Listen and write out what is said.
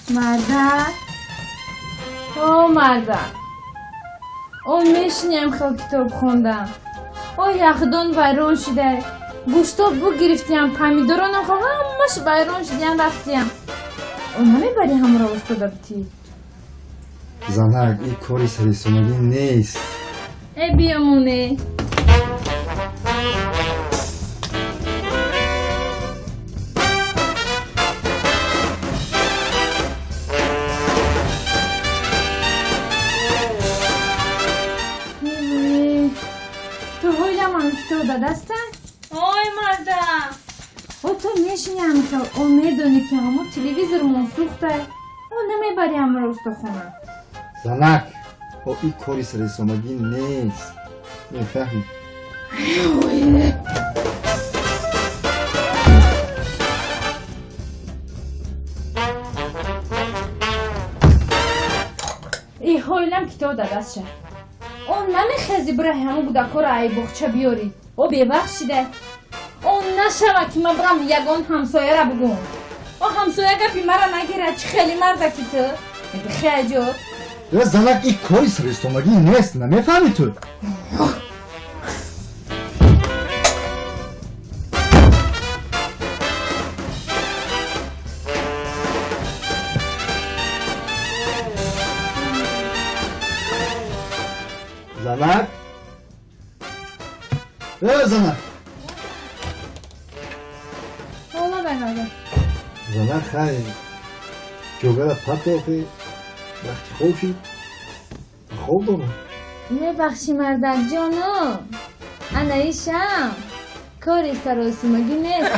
Мардак, о мардак, о мешинем хел китоб хондан. О яхдон вайрон шидай, гӯшто бугирифтиям, помидоронам хел ҳамаш вайрон шидиям, рафтиям. О намебарӣ ҳамро устода битӣ? Занак, ин кори сарисомагӣ нест. Э биёмоне. Ту ҳоям китоб да дастан? Ой марда! О ту мешини ҳамихел, о медонӣ ки ҳамо телевизормон сӯхтай. О намебарӣ ҳамро устохона? Занак, о ин кори сарисомагӣ нест. Мефаҳмӣ? И ҳойлам китоб да дастша. О намехези бираҳи ҳамо кӯдакҳоро ай боғча биёрӣ. О бевақт шида. О нашава ки ман бирам ягон ҳамсояра бугум. О ҳамсоя гапи мара нагирад, чӣ хеле мардаки ту. Бихеаҷод. Э занак, ин кори сарисомагӣ нест, намефаҳмӣ ту? Занак, э занак. Ола байнага. Занак, хай, ҷогара партохӣ, вақти хоб шид, хоб дорам. Мебахшӣ мардакҷону, ана ишам кори саросимагӣ нест.